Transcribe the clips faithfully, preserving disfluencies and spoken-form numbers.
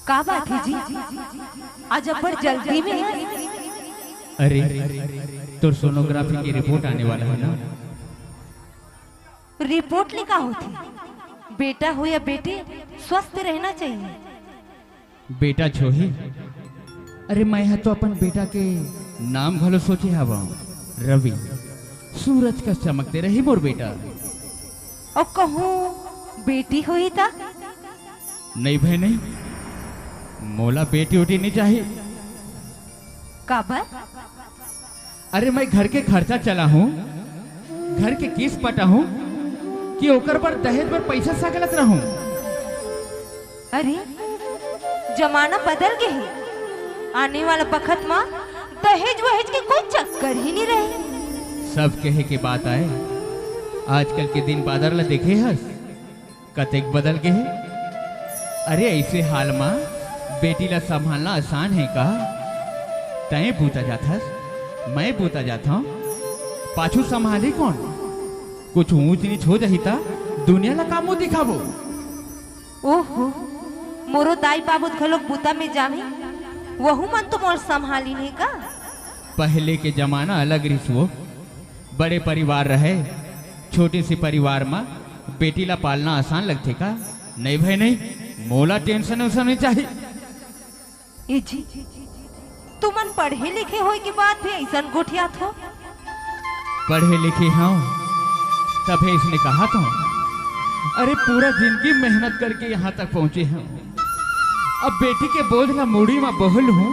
का बात हे जी? आज अब्बड़ जल्दी में हस? अरे, तोर सोनोग्राफी के रिपोर्ट आने वाला हे ना? रिपोर्ट ले का होथे? बेटा हो या बेटी, स्वस्थ रहना चाहिए। बेटा च होही। अरे, मैं ह तो अपन बेटा के नाम घलो सोचे हवंव, रवि। सूरज कस चमकते रही मोर बेटा। अउ कहूँ बेटी होही त? नहीं भाई नहीं, मोला बेटी उटी नहीं चाही। काबर? अरे, मैं घर के खर्चा चलाहूँ, घर के किस्त पटाहूँ कि ओकर बर दहेज बर पैसा सकलत रहूँ? अरे, जमाना बदल गे हे। आने वाला बखत म दहेज वहेज के कोई चक्कर ही नहीं रहे। सब कहे के बात आए, आजकल के दिन बादर ला देखे हस, कतेक बदल गे हे। अरे, ऐसे हाल म बेटी ला संभालना आसान हे का? तैं बूता जाथस, मैं बूता जाथंव, पाछू संभाली कोन? कुछ ऊंच नीच हो जाही त दुनिया ला का मुंह दिखाबो? ओहो, मोरो दाई बाबू घलोक बूता में जाही, वहू मन तो मोर संभाली नहीं का? पहले के जमाना अलग रिहिस वो, बड़े परिवार रहे, छोटे से परिवार म बेटी ला पालना आसान लगथे का? नहीं भाई नहीं, मोला टेंशन वेंशन नहीं चाही। ए जी, तुमन पढ़े लिखे होय के बाद भी अइसन गोठियात हो? पढ़े लिखे हंव, तभे इसने कहा तो। अरे, पूरा जिंदगी मेहनत करके यहाँ तक पहुंचे हंव। अब बेटी के बोझ ला मुड़ी म बोहल हूँ,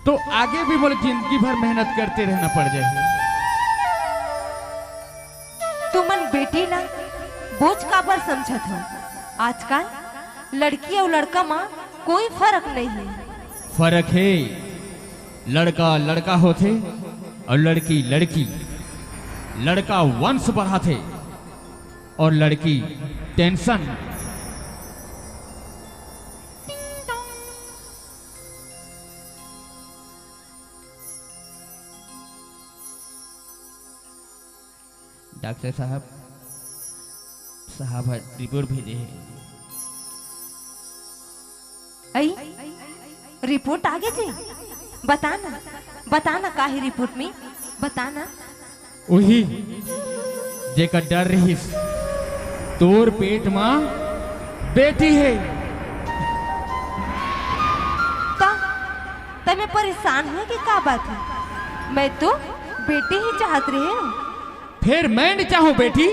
तो आगे भी मोला जिंदगी भर मेहनत करते रहना पड़ जाही। तुमन बेटी ला बोझ काबर समझत हो? आजकल लड़की अउ लड़का म कोई फरक नहीं हे। फरक हे, लड़का लड़का होथे अउ लड़की लड़की। लड़का वंश बढ़ाथे अउ लड़की टेंशन। डॉक्टर साहब, साहब ह रिपोर्ट भेजे हे। अई, रिपोर्ट आ गे जी? बता ना, बता ना, का हे रिपोर्ट में? बता ना। उही, जेकर डर रहिस, तोर पेट म बेटी हे। त, त मैं परेशान होय के का बात हे? मैं तो बेटी ही चाहत रहेंव। फेर मैं नइ चाहूं बेटी,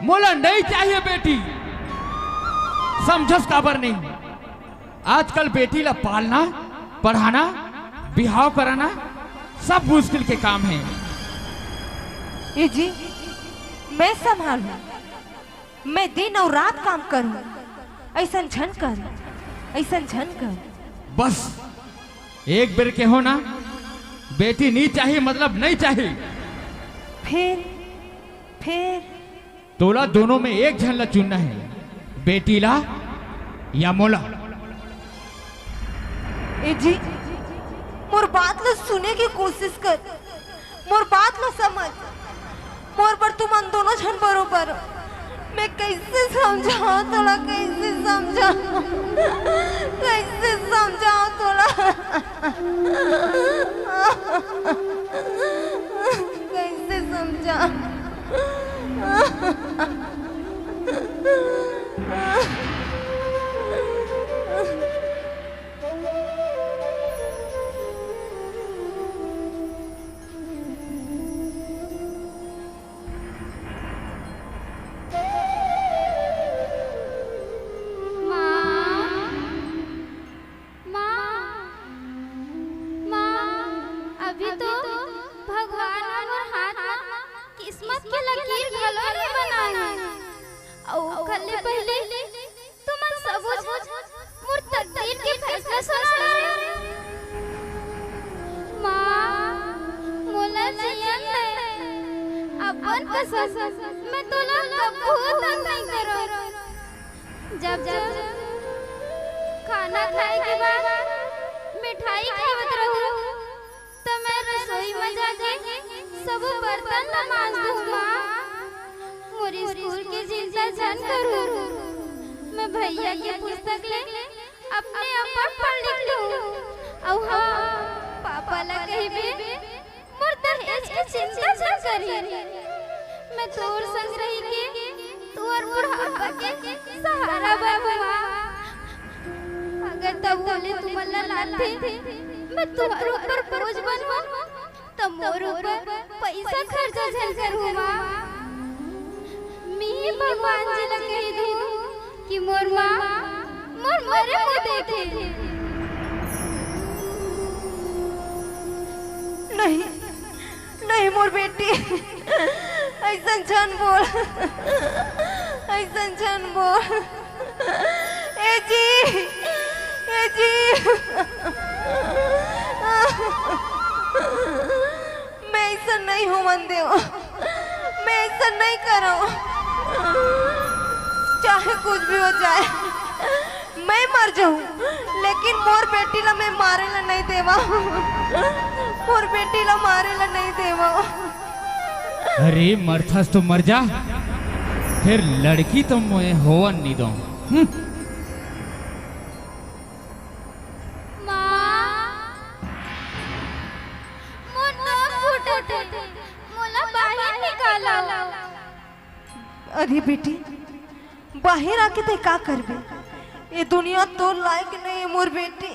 मोला नइ चाहिए बेटी। समझस काबर नहीं? आजकल बेटी ला पालना, पढ़ाना, बिहाव कराना सब मुश्किल के काम हे। ए जी, मैं संभालहूं, मैं दिन अउ रात काम करहूं, अइसन झन कर, अइसन झन कर। बस एक बेर कहेंव ना, बेटी नइ चाही मतलब नइ चाही। फेर, फेर? तोला दोनों में एक झन ला चुनना हे, बेटी ला या मोला। ए जी, मोर बात ला सुने के कोशिश कर, मोर बात ला समझ। मोर बर तुमन दोनों झन बरोबर हो। मैं कइसे समझावं तोला, कइसे समझावं, कइसे समझावं तोला? कइसे समझावं? माँ, माँ, माँ, अभी तो भगवान ह मोर हाथ म किस्मत के लकीर घलो नइ बनाए हे। अउ ओखर ले पहिली तुमन सबो झन मोर तकदीर के फैसला सुना रहे। माँ, मोला जियन दे। अपन कसम, मैं तोला कभू तंग नइ करंव। जब जब खाना खाए के बाद मिठाई खावत रहूं, त मैं रसोई म जाके सबो बर्तन ला मांज दूं माँ। मोर स्कूल के चिंता झन करू, मैं भैया के पुस्तक लग ले, अपने अपन पढ़ लिख लूं। अउ हाँ, पापा ला कहिबे, मोर दहेज के चिंता झन करी। मैं तोर संग रही के, तोर बुढ़ापा के सहारा बनहूं माँ। अगर तब बोले तुमन ला लाथे, मैं तुहर ऊपर बोझ बनहूं। त मोर ऊपर पइसा खर्चा झन करहू माँ। मिही भगवान जी ला कहि दूँ कि मोर माँ मोर मरे मुँह देखे। नहीं, नहीं मोर बेटी, अइसन झन बोल, अइसन झन बोल। ए जी, ए जी। मैं अइसन नइ होवन देवंव, मैं अइसन नइ करंव। चाहे कुछ भी हो जाए, मैं मर जाहूँ, लेकिन मोर बेटी ला मैं मारे ला नइ देवंव, मोर बेटी ला मारे ला नइ देवंव। अरे मरथस तो मर जा, फेर लड़की तो मैं होवन नइ दंव। हम्म। माँ, मोर नोक फूटत हे, मोला बाहिर निकालो। अरे बेटी, बाहिर आके तैं का करबे? ये दुनिया तोर लायक नइ हे मोर बेटी,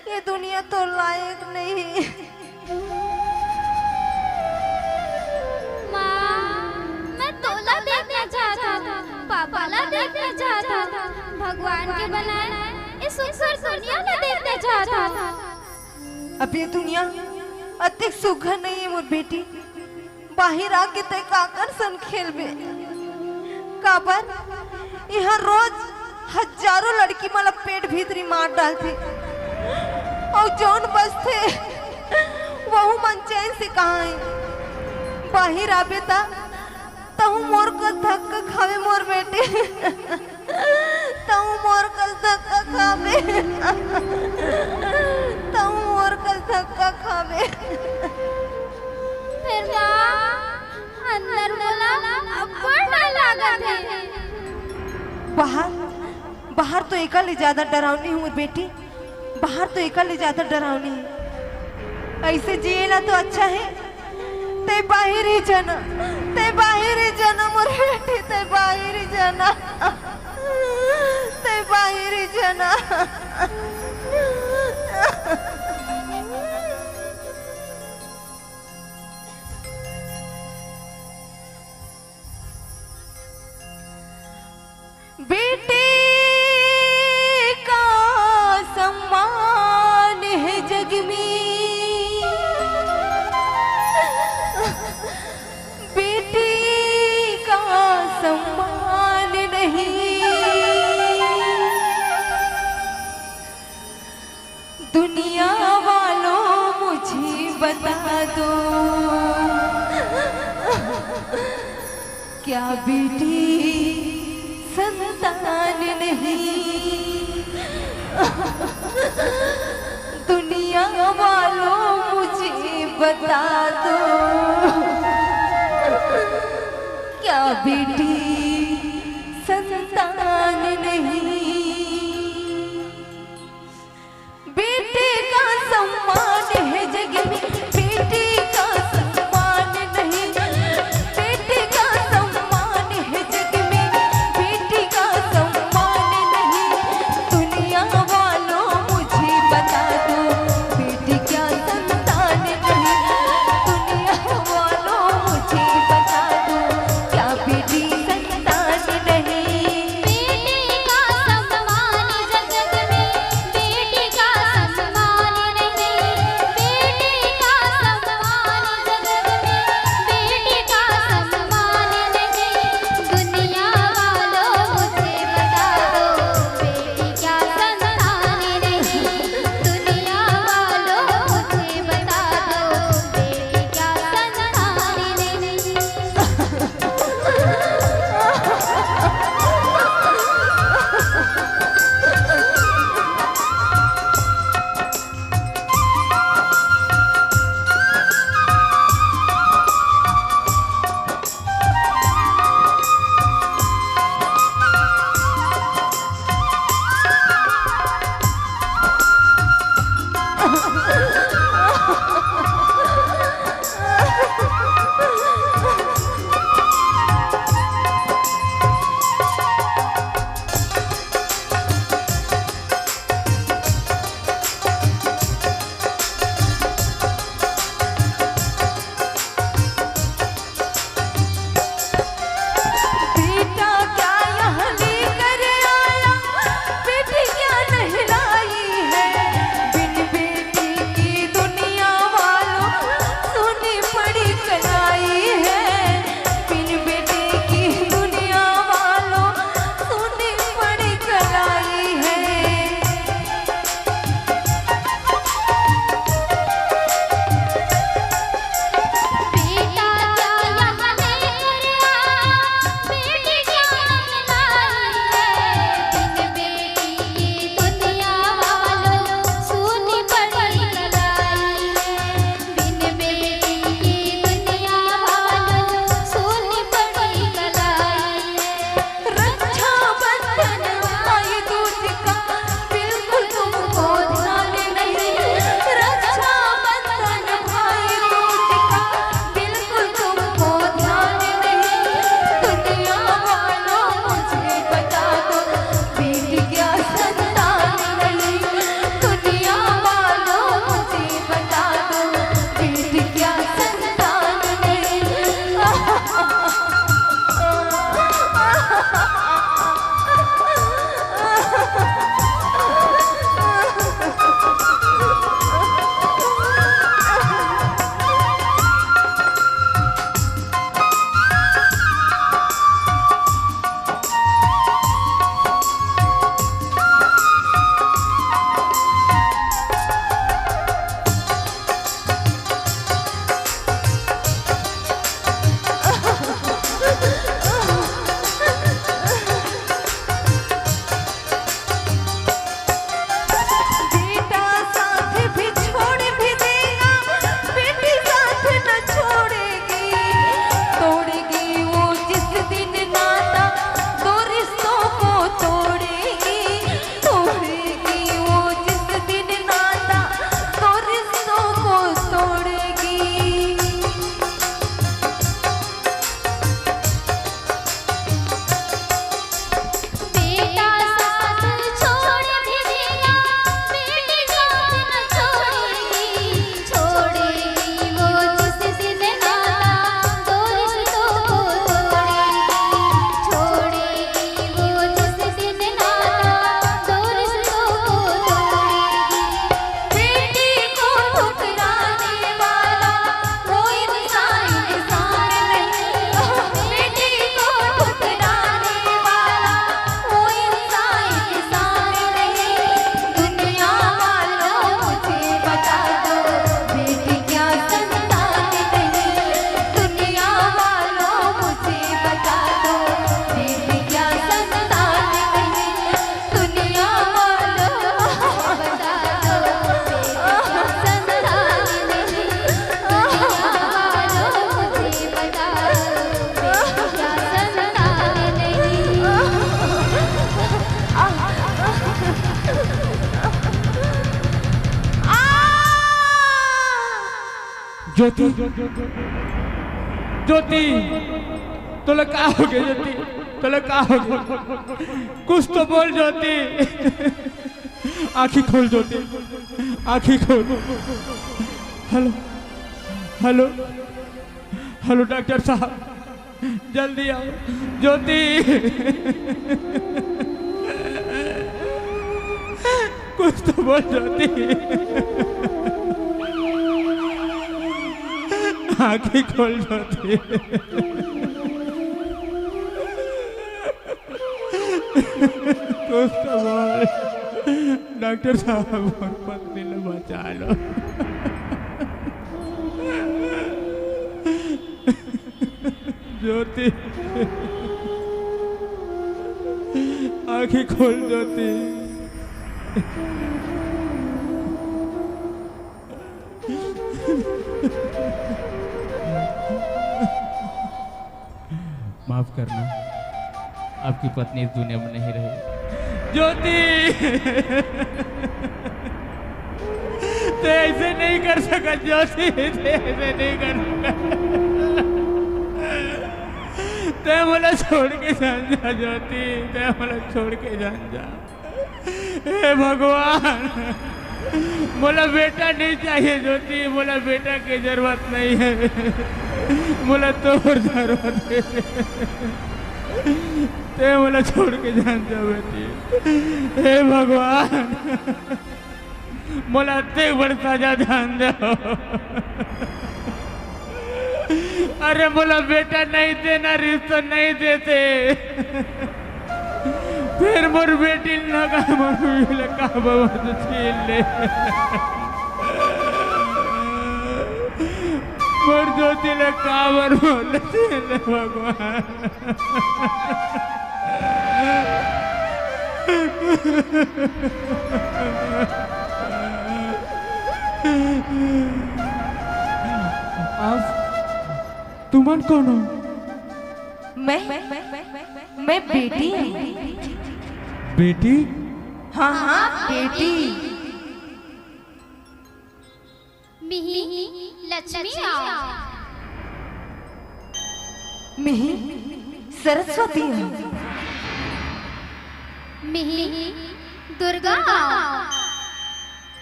ये दुनिया तोर लायक नइ हे। माँ, मैं तोला देखना चाहत हूँ, पापा ला देखना चाहत हूँ, भगवान के बनाए ये सुघर दुनिया ला देखना चाहत हूँ। अब ये दुनिया अतेक सुघर नइ हे मोर बेटी, बाहिर आके तैं काकर संग खेलबे? काबर इहाँ रोज हजारों लड़की मन ला पेट भीतरी मार डालथे, अउ जउन बचथे वहू मन चैन से कहाँ हे? बाहिर आबे त तहूँ मोर कस धक्का खाबे मोर बेटी। तहूँ मोर कस धक्का खाबे। तहूँ मोर कस धक्का खाबे। फेर माँ, अंदर मोला अब्बड़ डर लागत हे। बाहर, बाहर तो एकर ले ज्यादा डरावनी हे मोर बेटी, बाहर तो एकर ले ज्यादा डरावनी हे। अइसे जिए ला तो अच्छा हे, तैं बाहिर ही जा ना, तैं बाहिर ही जा ना मोर बेटी, तैं बाहिर ही जा ना, तैं बाहिर ही जा ना। बेटी का सम्मान हे जग में, बेटी का सम्मान नहीं। दुनिया वालों, मुझे बता दो, क्या बेटी संतान नहीं? दुनिया वालों, मुझे बता दो, क्या बेटी संतान नहीं? बेटे का सम्मान है जग में, बेटे का सम्मान नहीं। बेटे का सम्मान है जग में, बेटे का सम्मान नहीं। दुनिया वालों, मुझे बता दो, बेटी क्या संतान नहीं। दुनिया वालों, मुझे बता दो, क्या बेटी ज्योति, ज्योति, तोला का हो गया ज्योति? तोला का हो गया? कुछ तो बोल ज्योति। आँखी खोल ज्योति, आँखी खोल। हेलो, हेलो, हेलो डॉक्टर साहब, जल्दी आओ ज्योति। कुछ तो बोल ज्योति। आँखी खोल ज्योति। कुछ तो बोल। डॉक्टर साहब, मोर पत्नी ला बचा लो। ज्योति, आँखी खोल ज्योति। माफ करना, आपकी पत्नी इस दुनिया में नहीं रही। ज्योति, तैं ऐसे नहीं कर सकत ज्योति, तैं ऐसे नहीं कर सकत। तैं मोला छोड़ के जान जा ज्योति, तैं मोला छोड़ के जान जा। हे भगवान, मोला बेटा नहीं चाहिए ज्योति, मोला बेटा के जरूरत नहीं है, मोला तोर जरूरत है। तैं मोला छोड़ के जान जा बेटी। हे भगवान, मोला अतेक बड़ सजा जान दे। अरे मोला बेटा नहीं देना, रिश्ता नहीं देते, फिर मोर बेटी ल का, मोर बीवी ल का बाबा तो छीन ले। मोर ज्योति ल काबर मोर ले छीन ले भगवान। आप, तुमन कौन हो? मैं, मैं बेटी हूँ। बेटी? हाँ, हाँ, बेटी। मिही, लक्ष्मी आओ। मिही, सरस्वती आओ। मिही, दुर्गा आओ।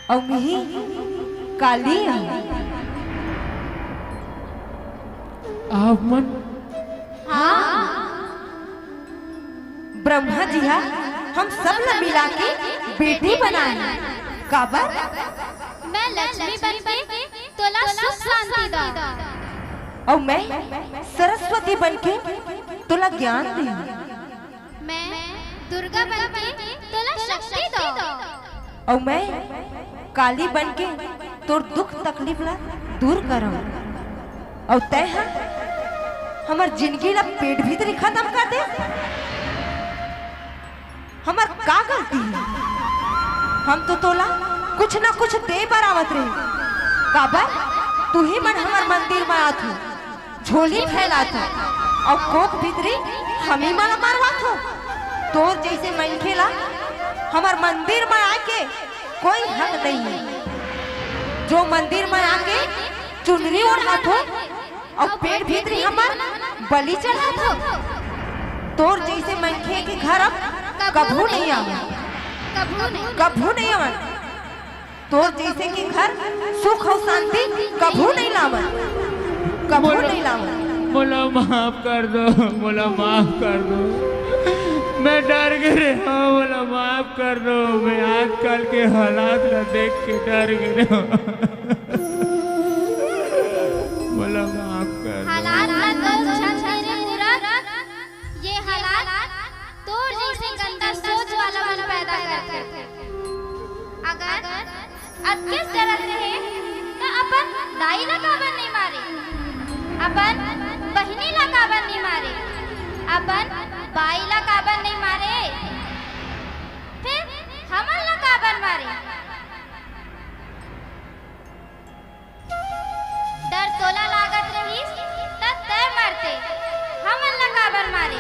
अउ मिही, काली आओ। आप मन? हाँ। ब्रह्मा जी हा हम सब ला मिला के बेटी बनाए। काबर? मैं लक्ष्मी बन के तोला सुख शांति दौं। अउ मैं सरस्वती बन के तोला ज्ञान दौं। मैं दुर्गा बन के तोला शक्ति दौं। अउ मैं काली बन के तोर दुख तकलीफ ला दूर करौं। अउ तैं हा हमर जिनगी ला पेट भीतरी खतम कर दे। हमर का गलती हे? हम तो तोला कुछ ना कुछ दे बर आवत रहे। काबर? तुही मन हमर मंदिर म आथो, झोली फैलाथो, अउ कोख भीतरी हमी मन ला मरवाथो। तोर जइसे मनखे ला हमर मंदिर म आए के कोई हक नइ हे। जो मंदिर म आके चुनरी ओढ़ाथो, अउ पेट भीतरी हमर बलि चढ़ाथो। तोर जइसे मनखे के घर अब कभू नइ आवय। कभू नइ आवय। तोर जइसे के घर सुख अउ शांति कभू नइ लावय। कभू नइ लावय। मोला माफ कर दो, मोला माफ कर दो। मैं डर गे रेहेंव, मोला माफ कर दो। मैं आजकल के हालात ला देख के डर गे रेहेंव। मोला माफ कर दो। हालात ला दोष झन दे रे मूरख, ये हालात तोर जइसे गंदा सोच वाला मन पैदा करथे। अगर अतकेच डरत रहे, त अपन दाई ला काबर नइ मारे? अपन बहिनी ला काबर नइ मारे? अपन बाई ला काबर नइ मारे? फिर हमन ला काबर मारे? डर तोला लागत रहिस, त तैं मरते, हमन ला काबर मारे?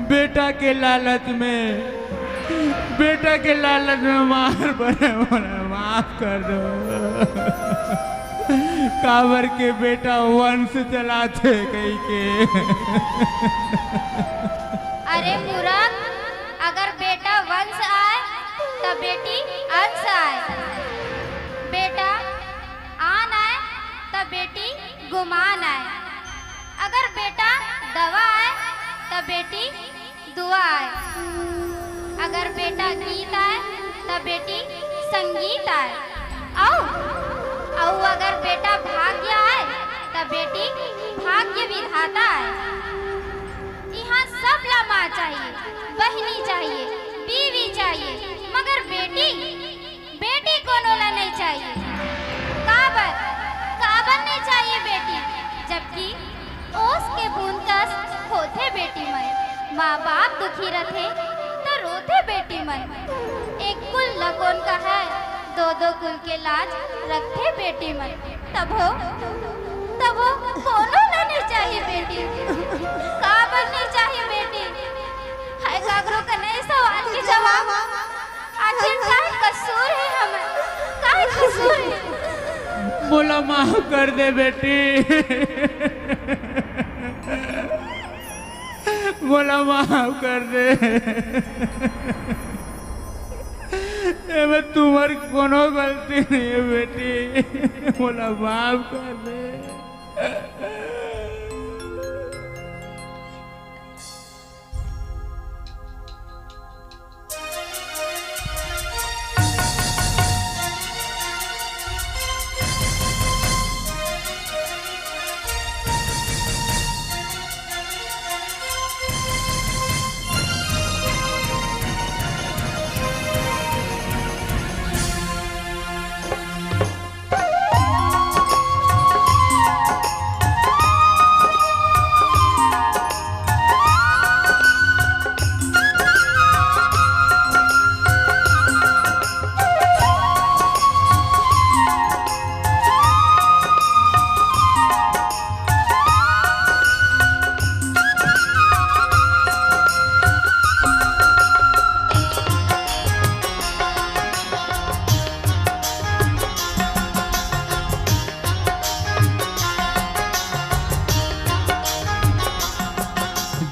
बेटा के लालच में, बेटा के लालच में मार परे, मोला माफ कर दो। काबर के बेटा वंश चलाथे कहिके। अरे मूरख, अगर बेटा वंश आय, त बेटी अंश आय। बेटा आन आय, त बेटी गुमान आय। अगर बेटा दवा आय, त बेटी दुआ आय। अगर बेटा गीत आय, त बेटी संगीत आय। अउ, अउ अगर बेटा भाग्य आय, त बेटी भाग्य विधाता आय। इहाँ सब ला माँ चाहिए, बहिनी चाहिए, बीवी चाहिए, मगर बेटी, बेटी कोनो ला नइ चाहिए। काबर, काबर नइ चाहिए बेटी, जबकि ओस के बूंद कस होथे बेटी मन। माँ बाप दुखी रथे त रोथे बेटी मन। एक कुल ल कोन कहय, दो दो कुल के लाज रखथे बेटी मन। तभो, तभो कोनो ला नइ चाहिए बेटी। काबर नइ चाहिए बेटी? हाय काकरो कने सवाल के जवाब। आखिर काय कसूर हे हमर? काय कसूर हे? मोला माफ कर दे बेटी, मोला माफ कर दे। एमे तुम्हर कोनो गलती नइ हे बेटी, मोला माफ कर दे।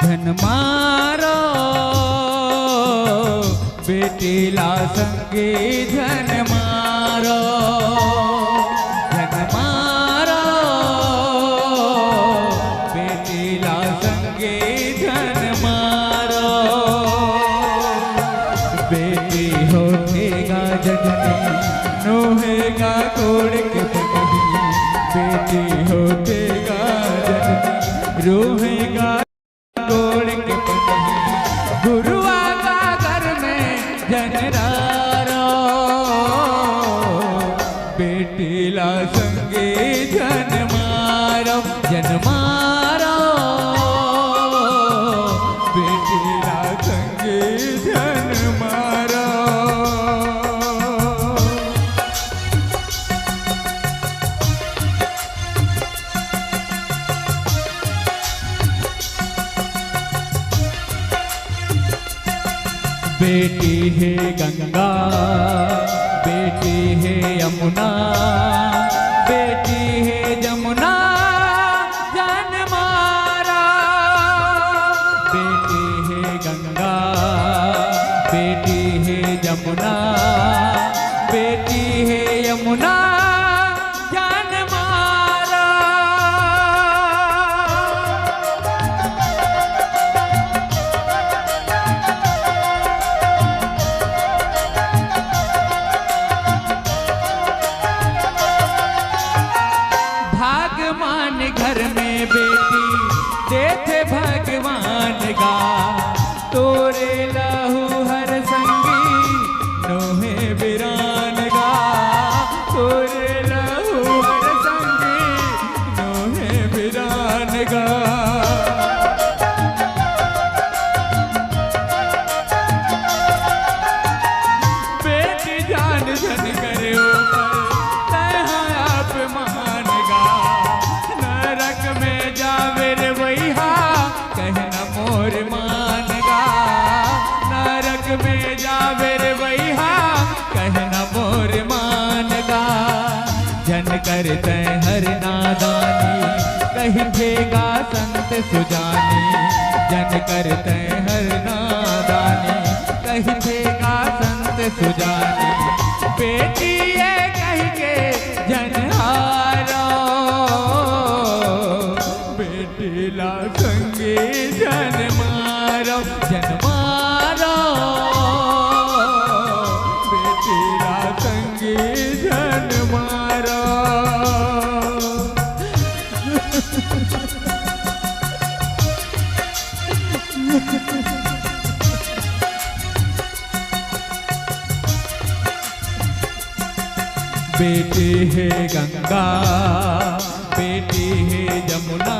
झन मारो बेटी ला संगी, झन मारो, झन मारो बेटी ला संगी, झन मारो। बेटी होथे गा जननी, नोहे गा कोड़ के पतही। बेटी होथे गा जननी, रोहे गा कोड़ के पतही। गुरुआ गा घर में झन रारो, बेटी ला संगी झन मारो, झन मारो, बेटी ला संगी झन मारो। बेटी हे गंगा, बेटी हे यमुना, बेटी हे जमुना, झन मारा। बेटी हे गंगा, बेटी हे जमुना, बेटी हे यमुना, झन मारा। भागमान घर में बेटी देथे भगवान गा, तोरे लहू हर संगी नोहे बिरान गा, तोरे लहू हर संगी नोहे बिरान गा। बेटी जान झन करे ओकर, तैं हा अपमान गा। नरक में जावे रे वैहा, कहना मोर मान गा। नरक में जावे रे वैहा, कहना मोर मान गा। झन कर तैं जन करते हर नादानी, कहिथे गा संत सुजानी। बेटी ये कहि के झन हारो, बेटी ला संगी झन मारो, झन मारो, बेटी ला संगी झन मारो। बेटी हे गंगा, बेटी हे जमुना,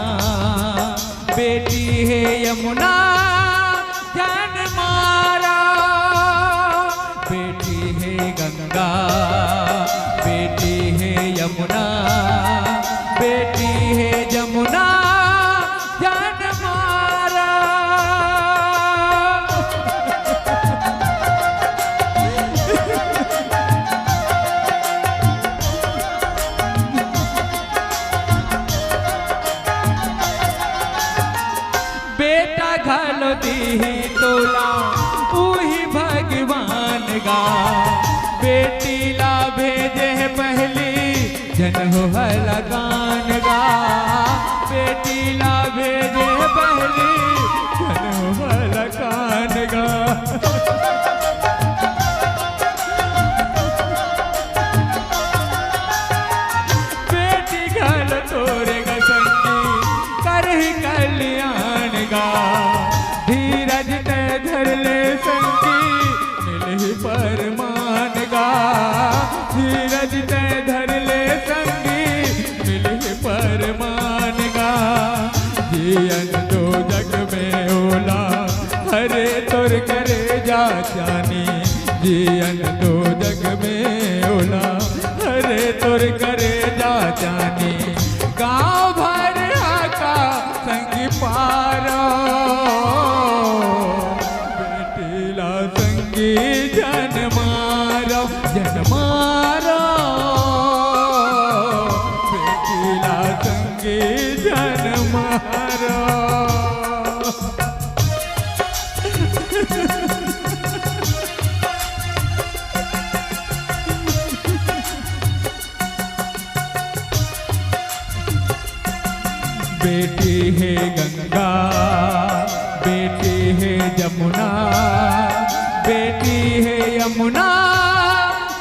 बेटी हे यमुना, झन मारा। बेटी हे गंगा, बेटी हे यमुना, बेटी हे जमुना, झन मारा। बेटा घलो दीही तोला उही भगवान गा। बेटी ला भेजे हे पहली, झन हो हलकान गा। बेटी ला भेजे हे पहली, झन हो हलकान गा। बेटी घलो तोरे गा संगी, करही कल्याण गा। धीरज ते धर ले संगी, मिलही परमान गा। धीरज ते धर ले संगी, मिलही परमान गा। जीवन दो जग में ओला, हरे तोर करेजा चानी। जीवन दो जग में ओला, हरे तोर करेजा चानी। गाँव भर हाका संगी पारो, बेटी ला संगी झन मारो, झन मारो, बेटी ला संगी झन मारो। बेटी हे गंगा, बेटी हे जमुना, बेटी हे यमुना,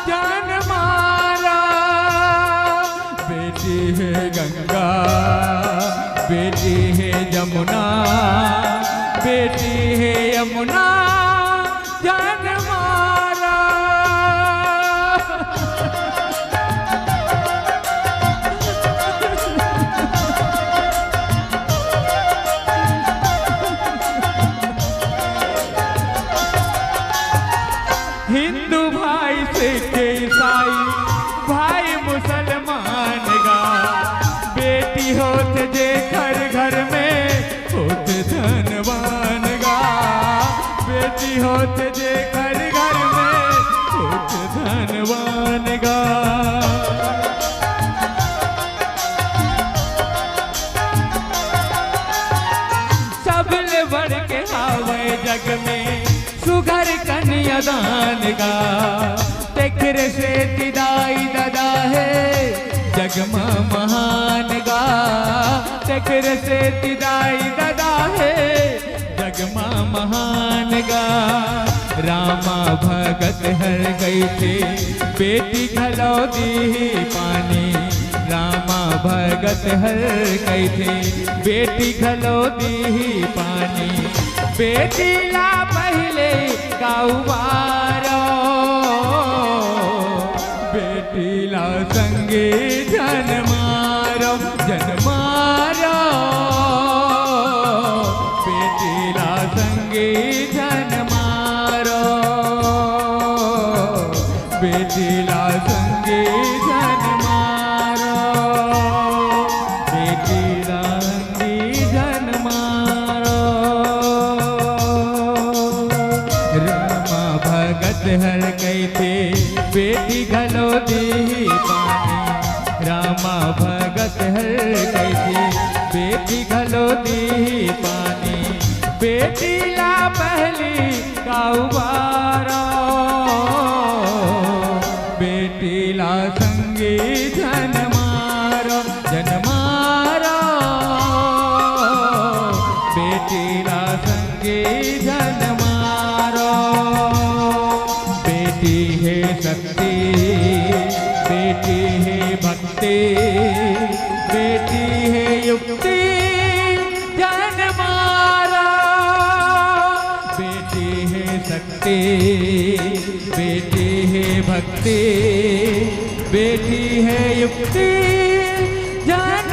झन मारा। बेटी हे गंगा, बेटी हे जमुना, बेटी हे यमुना, झन मारा। हिंदू भाई, सिख, ईसाई भाई, मुसलमान गा। बेटी होत जेखर घर में, होत धनवान गा। बेटी होत जेखर घर में, होत धनवान गा। सबले बढ़ के हावय जग में, सुघर कन्यादान गा। तेखरे सेती दाई ददा हे जग म महान गा। तेखरे सेती दाई ददा हे जग म महान गा। रामा भगत हर कहिथे, बेटी घलो दीही पानी। रामा भगत हर कहिथे, बेटी घलो दीही पानी। बेटी ला पहिले का उबारो, बेटी ला संगी झन मारो, झन मारो। बेटी ला संगी झन मारो, बेटी ला संगी झन मारो, बेटी ला संगी झन मारो। रामा भगत हर कहिथे, बेटी घलो दीही पानी। रामा भगत हर कहिथे, बेटी घलो दीही पानी। बेटी ला पहली का उबारो, बेटी ला संगी झन मारो, झन मारो, बेटी ला संगी झन मारो। बेटी हे शक्ति, बेटी हे भक्ति, बेटी हे युक्ति, झन मारो। बेटी हे शक्ति, बेटी हे भक्ति, बेटी हे युक्ति, झन